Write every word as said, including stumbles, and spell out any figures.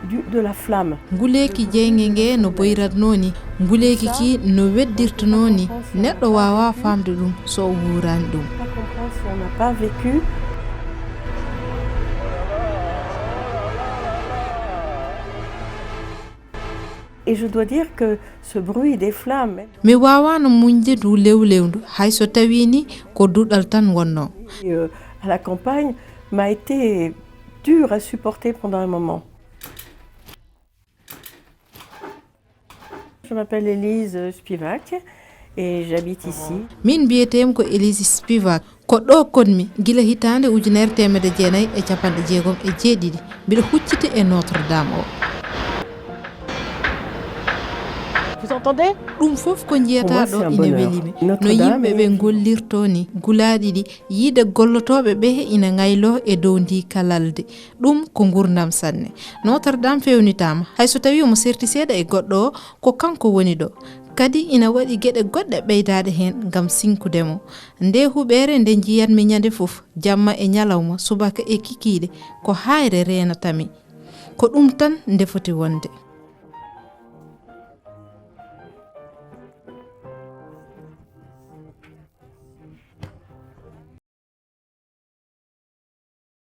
du- de la flamme. Nguleeki jeynge nge no boyratnoo ni, nguleeki ki no weddirtnoo ni, neɗɗo waawaa faamde ɗum so o wuuraani ɗum. Pas comprendre si on n'a pas vécu. Et je dois dire que ce bruit des flammes, Mi waawaano muñde ndu lewlewndu, hay so tawii ni ko duɗal tan wonnoo. euh, à la campagne, m'a été dur à supporter pendant un moment. Je m'appelle Élise Spivak et j'habite ici. Min mbiyeteemi ko Élise Spivak. Ko ɗo konmi gila hitaande ujunere teemedde jeenayi e capanɗe jeegom e jeeɗiɗi. Mbiɗa hucciti e Notre Dame o. Vous entendez ? Ɗum fof ko njiyataa ɗo ina welimi. No yimɓe ɓe ngollirtoo ni, gulaaɗi ɗi, yiide gollotooɓe ɓe ina ngayloo e dow ndi kalalde. Ɗum ko nguurndam sanne. Notre Dame feewnitaama, hay so tawii omo serti seeɗa e goɗɗo o, ko kanko woni ɗo. Kadi ina waɗi geɗe goɗɗe ɓeydaaɗe heen ngam siŋkude mo. Nde huɓeere nde njiyatmi ñande fof, jamma e ñalawma, subaka e kikiiɗe, ko haayre reenatami. Ko ɗum tan nde foti wonde.